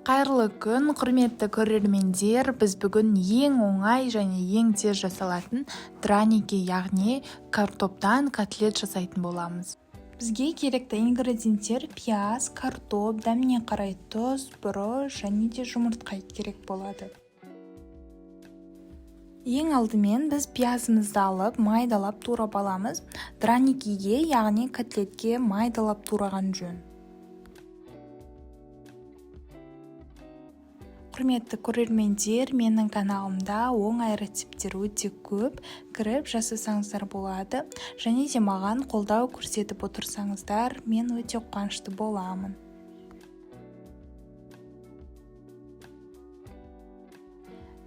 Қайырлы күн, құрметті көрермендер. Біз бүгін ең оңай және ең тез жасалатын драники, яғни картоптан котлет жасайтын боламыз. Бізге керекті ингредиенттер: пияз, картоп, дәміне қарай тұз, бұрыш және де жұмыртқа керек болады. Ең алдымен біз пиязымызды алып, майдалап турап аламыз. Драникиге, яғни котлетке майдалап тураған жөн. Құрметті көрермендер, менің каналымда оңай рецепттер өте көп, кіріп жасасаңыздар болады. Және де маған қолдау көрсетіп отырсаңыздар, мен өте қуанышты боламын.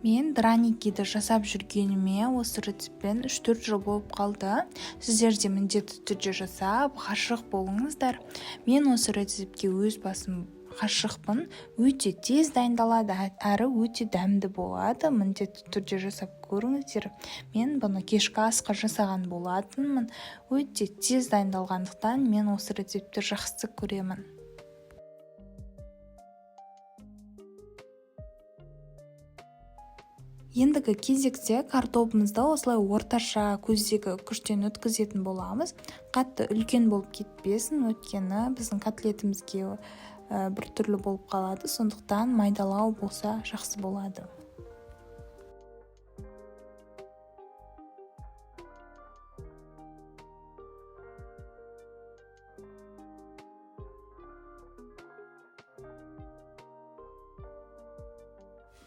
Мен драникиді жасап жүргеніме осы рецептпен 3-4 жыл болып қалды. Сіздер де міндетті түрде жасап, ғашық болыңыздар. Мен осы рецептке өз басым ғашықпын. Өте тез дайындалады, әрі өте дәмді болады. Міндетті түрде жасап көріңіздер. Мен бұны кешкі асқа жасаған болатынмын. Өте тез дайындалғандықтан мен осы рецептті жақсы көремін. Ендігі кезекте картобымызды осылай орташа көздегі күштен өткізетін боламыз. Қатты үлкен болып кетпесін, өйткені біздің котлетімізге бір түрлі болып қалады, сондықтан майдалау болса жақсы болады.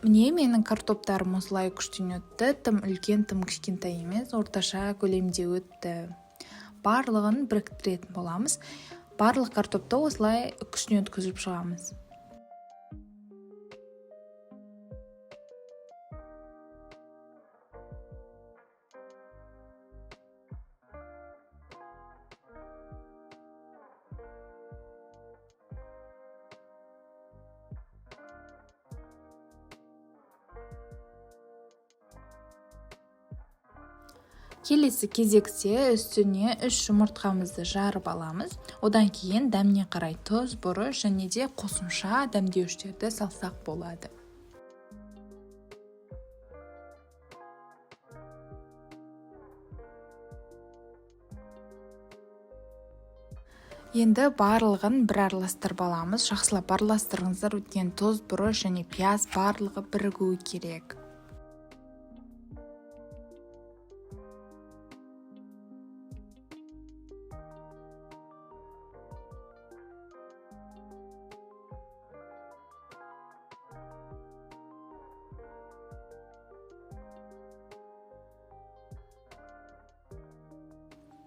Міне, менің картоптарым осылай күштен өтті. Тым үлкен, тым кішкентай емес, орташа көлемде өтті. Барлығын біріктіретін боламыз. Барлық картопты осылай күштен өткізіп шығамыз. Келесі кезекте үстіне 3 жұмыртқамызды жарып аламыз. Одан кейін дәміне қарай тұз, бұрыш және де қосымша дәмдеуіштерді салсақ болады. Енді барлығын бір араластырып аламыз. Жақсылап араластырыңыздар, өйткені тұз, бұрыш және пияз барлығы бірігуі керек.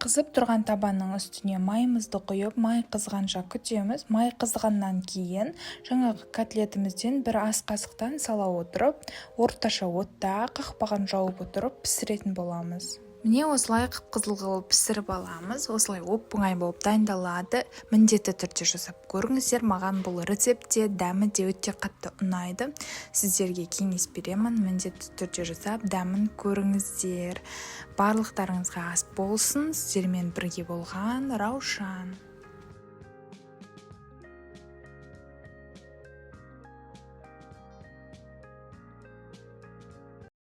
Қызып тұрған табанның үстіне майымызды құйып, май қызғанша күтеміз. Май қызғаннан кейін жаңағы котлетімізден бір ас қасықтан сала отырып, орташа отта қақпағын жауып отырып пісіретін боламыз. Міне, осылай қып-қызыл қылып пісіріп аламыз. Осылай оп-оңай болып дайындалады. Міндетті түрде жасап көріңіздер. Маған бұл рецепт те, дәмі де өте қатты ұнайды. Сіздерге кеңес беремін. Міндетті түрде жасап, дәмін көріңіздер. Барлықтарыңызға ас болсын. Сіздермен бірге болған Раушан.